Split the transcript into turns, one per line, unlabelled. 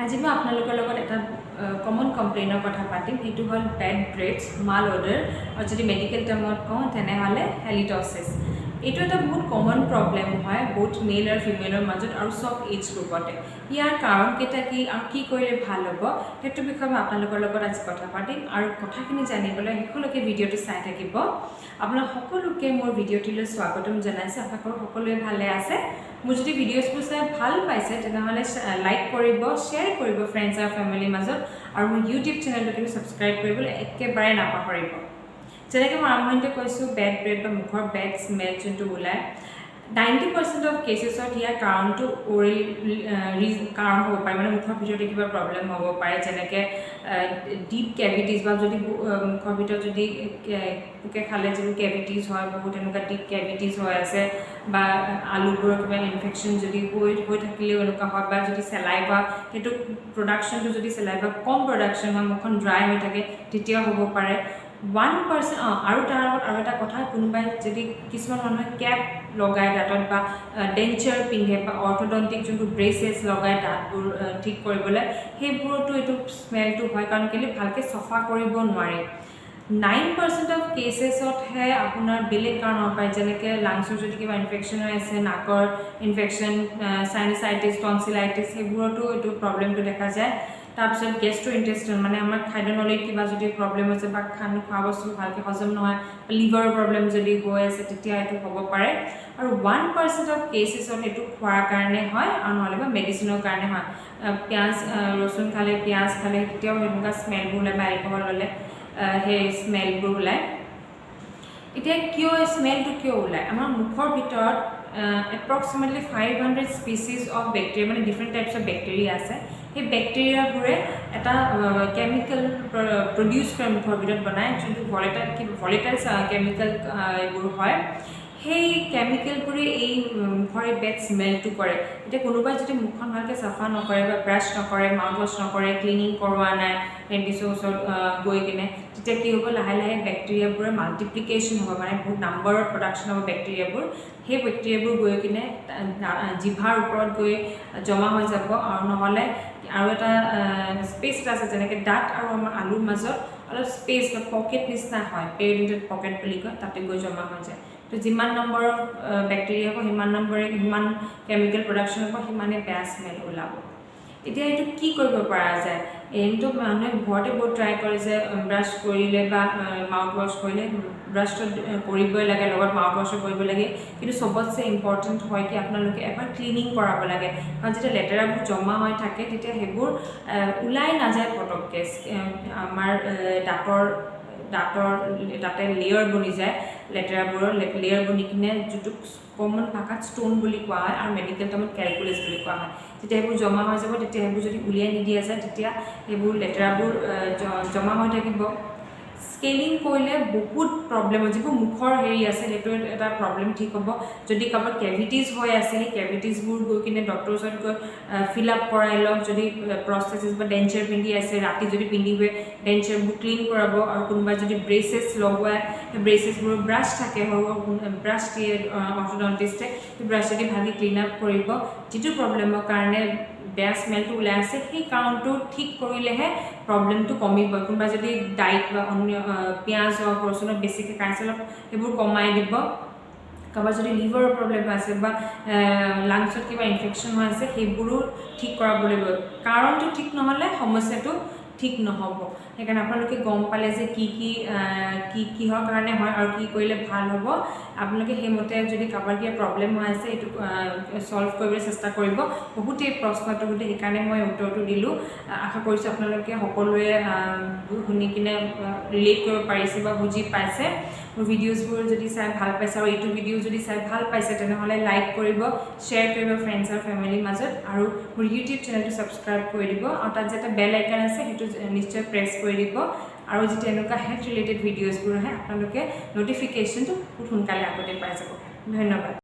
আজি মই আপোনালোকৰ লগত এটা কমন কমপ্লেইনৰ কথা পাতিম। সেইটো হ'ল বেড ব্ৰেথ, মাল অ'ডাৰ আৰু যদি মেডিকেল টাৰ্মত কওঁ, তেনেহ'লে হেলিটচিছ। এইটো এটা বহুত কমন প্ৰব্লেম হয়, বহুত মেল আৰু ফিমেলৰ মাজত আৰু চব এইজ গ্ৰুপতে। ইয়াৰ কাৰণকেইটা কি আৰু কি কৰিলে ভাল হ'ব, সেইটো বিষয়ে মই আপোনালোকৰ লগত আজি কথা পাতিম। আৰু কথাখিনি জানিবলৈ শেষলৈকে ভিডিঅ'টো চাই থাকিব। আপোনাক সকলোকে মোৰ ভিডিঅ'টিলৈ স্বাগতম জনাইছোঁ। আশা কৰোঁ সকলোৱে ভালে আছে। মোৰ যদি ভিডিঅ'ছবোৰ চাই ভাল পাইছে, তেনেহ'লে লাইক কৰিব, শ্বেয়াৰ কৰিব ফ্ৰেণ্ডছ আৰু ফেমিলিৰ মাজত আৰু মোৰ ইউটিউব চেনেলটো কিন্তু ছাবস্ক্ৰাইব কৰিবলৈ একেবাৰে নাপাহৰিব। যেনেকৈ মই আৰম্ভণিতে কৈছোঁ, বেড ব্ৰেথ বা মুখৰ বেড স্মেল যোনটো ওলায়, 90% অফ কেচেছত ইয়াৰ কাৰণটো অ'ৰেল কাৰণ হ'ব পাৰে, মানে মুখৰ ভিতৰতে কিবা প্ৰব্লেম হ'ব পাৰে, যেনেকৈ ডিপ কেভিটিজ বা যদি মুখৰ ভিতৰত যদি পোকে খালে যিবোৰ কেভিটিজ হয়, বহুত এনেকুৱা ডিপ কেভিটিজ হৈ আছে বা আলুবোৰৰ কিবা ইনফেকশ্যন যদি হৈ হৈ থাকিলেও এনেকুৱা হয় বা যদি চেলাইভা, সেইটো প্ৰডাকশ্যনটো যদি চেলাইভা কম প্ৰডাকশ্যন হয়, মুখখন ড্ৰাই হৈ থাকে, তেতিয়াও হ'ব পাৰে। 1%। অঁ, আৰু তাৰ আগত আৰু এটা কথা, কোনোবাই যদি, কিছুমান মানুহে কেপ লগায় দাঁতত বা ডেঞ্চাৰ পিন্ধে বা অৰ্থডণ্টিক যোনটো ব্ৰেচেছ লগায় দাঁতবোৰ ঠিক কৰিবলৈ, সেইবোৰতো এইটো স্মেলটো হয়। কাৰণ কেলৈ ভালকৈ চফা কৰিব নোৱাৰি। 9% অফ কেচেছতহে আপোনাৰ বেলেগ কাৰণ হ'ব পাৰে, যেনেকৈ লাংছৰ যদি কিবা ইনফেকশ্যন হৈ আছে, নাকৰ ইনফেকশ্যন, চাইনাচাইটিছ, টনচিলাইটিছ, সেইবোৰতো এইটো প্ৰব্লেমটো দেখা যায়। তাৰপিছত গেষ্ট্ৰ ইণ্টেষ্টাইন, মানে আমাৰ খাদ্যনলীত কিবা যদি প্ৰব্লেম হৈছে বা খোৱা বস্তু ভালকৈ হজম নহয়, লিভাৰৰ প্ৰব্লেম যদি হৈ আছে, তেতিয়া এইটো হ'ব পাৰে। আৰু 1% অফ কেচেছত এইটো খোৱাৰ কাৰণে হয় আৰু নহ'লে বা মেডিচিনৰ কাৰণে হয়। পিঁয়াজ, ৰচুন খালে, পিঁয়াজ খালে তেতিয়াও সেনেকুৱা স্মেলবোৰ ওলায় বা এলকহল ল'লে সেই স্মেলবোৰ ওলায়। এতিয়া কিয় স্মেলটো কিয় ওলায়? আমাৰ মুখৰ ভিতৰত approximately 500 species of bacteria, মানে ডিফাৰেণ্ট টাইপছ অফ বেক্টেৰিয়া আছে। সেই বেক্টেৰিয়াবোৰে এটা কেমিকেল প্ৰডিউচ কৰে, মুখৰ ভিতৰত বনায়, যোনটো ভলেটাইল কেমিকেল এইবোৰ হয়। সেই কেমিকেলবোৰে এই মুখৰ এই বেড স্মেলটো কৰে। এতিয়া কোনোবাই যদি মুখখন ভালকৈ চাফা নকৰে বা ব্ৰাছ নকৰে, মাউথ ৱাছ নকৰে, ক্লিনিং কৰোৱা নাই ডেণ্টিষ্টৰ ওচৰত গৈ কিনে, তেতিয়া কি হ'ব? লাহে লাহে বেক্টেৰিয়াবোৰৰ মাল্টিপ্লিকেশ্যন হ'ব, মানে বহুত নাম্বাৰত প্ৰডাকশ্যন হ'ব বেক্টেৰিয়াবোৰ। সেই বেক্টেৰিয়াবোৰ গৈ কিনে জিভাৰ ওপৰত গৈ জমা হৈ যাব। আৰু নহ'লে আৰু এটা স্পেচ এটা আছে, যেনেকৈ দাঁত আৰু আমাৰ আলুৰ মাজত অলপ স্পেচ বা পকেট নিচিনা হয়, পেৰিডেণ্টেল পকেট বুলি কয়, তাতে গৈ জমা হৈ যায়। তো যিমান নম্বৰৰ বেক্টেৰিয়া হ'ব, সিমান নম্বৰে সিমান কেমিকেল প্ৰডাকশ্যন হ'ব, সিমানেই বেয়া স্মেল ওলাব। এতিয়া এইটো কি কৰিব পৰা যায়? এইটো মানুহে ঘৰতে বহুত ট্ৰাই কৰে যে ব্ৰাছ কৰিলে বা মাউথ ৱাছ কৰিলে। ব্ৰাছটো কৰিবই লাগে, লগত মাউথ ৱাছো কৰিব লাগে। কিন্তু চবতছে ইম্পৰ্টেণ্ট হয় কি আপোনালোকে এবাৰ ক্লিনিং কৰাব লাগে। কাৰণ যেতিয়া লেতেৰাবোৰ জমা হৈ থাকে, তেতিয়া সেইবোৰ ওলাই নাযায় পটককৈ। আমাৰ দাঁতৰ তাতে লেয়াৰ বনি যায়, লেতেৰাবোৰৰ লেয়াৰ বনি কিনে, যিটোক কমন ভাষাত ষ্ট'ন বুলি কোৱা হয় আৰু মেডিকেল টাৰ্মত কেলকুলাছ বুলি কোৱা হয়। যেতিয়া সেইবোৰ জমা হৈ যাব, তেতিয়া সেইবোৰ যদি উলিয়াই নিদিয়া যায়, তেতিয়া সেইবোৰ লেতেৰাবোৰ জমা হৈ থাকিব। স্কেলিং কৰিলে বহুত প্ৰব্লেম হয়। যিবোৰ মুখৰ হেৰি আছে, সেইটো এটা প্ৰব্লেম ঠিক হ'ব। যদি কাৰোবাৰ কেভিটিজ হৈ আছে, সেই কেভিটিজবোৰ গৈ কিনে ডক্টৰৰ ওচৰত গৈ ফিল আপ কৰাই লওক। যদি প্ৰস্থেচিছ বা ডেঞ্চাৰ পিন্ধি আছে, ৰাতি যদি পিন্ধি শুৱে, ডেঞ্চাৰবোৰ ক্লিন কৰাব। আৰু কোনোবাই যদি ব্ৰেচেছ লগোৱায়, সেই ব্ৰেচেছবোৰ ব্ৰাছ থাকে, সৰু সৰু ব্ৰাছ দিয়ে অৰ্থডণ্টিষ্টে, সেই ব্ৰাছেদি ভালকৈ ক্লিন আপ কৰিব। যিটো প্ৰব্লেমৰ কাৰণে বেয়া স্মেলটো ওলাই আছে, সেই কাৰণটো ঠিক কৰিলেহে প্ৰব্লেমটো কমিব। কোনোবা যদি ডাইট বা অন্য পিঁয়াজ হওক, ৰচুন হওক বেছিকৈ খাইছে, অলপ সেইবোৰ কমাই দিব। কাৰোবাৰ যদি লিভাৰৰ প্ৰব্লেম আছে বা লাংছত কিবা ইনফেকশ্যন হৈ আছে, সেইবোৰো ঠিক কৰাব লাগিব। কাৰণটো ঠিক নহ'লে সমস্যাটো ঠিক নহ'ব। সেইকাৰণে আপোনালোকে গম পালে যে কি কি কি কিহৰ কাৰণে হয় আৰু কি কৰিলে ভাল হ'ব। আপোনালোকে সেইমতে যদি কাৰোবাৰ কিবা প্ৰব্লেম হৈ আছে, এইটো ছল্ভ কৰিবলৈ চেষ্টা কৰিব। বহুতেই প্ৰশ্নটো সোধে, সেইকাৰণে মই উত্তৰটো দিলোঁ। আশা কৰিছোঁ আপোনালোকে সকলোৱে শুনি কিনে ৰিলেট কৰিব পাৰিছে বা বুজি পাইছে। মোৰ ভিডিঅ'জবোৰ যদি চাই ভাল পাইছে আৰু এইটো ভিডিঅ' যদি চাই ভাল পাইছে, তেনেহ'লে লাইক কৰিব, শ্বেয়াৰ কৰিব ফ্ৰেণ্ডছ আৰু ফেমিলিৰ মাজত আৰু মোৰ ইউটিউব চেনেলটো ছাবস্ক্ৰাইব কৰি দিব। আৰু তাত যে এটা বেল আইকন আছে, সেইটো নিশ্চয় প্ৰেছ কৰি দিব। আৰু যেতিয়া এনেকুৱা হেল্থ ৰিলেটেড ভিডিঅ'জবোৰ আহে, আপোনালোকে ন'টিফিকেশ্যনটো খুব সোনকালে আগতে পাই যাব। ধন্যবাদ।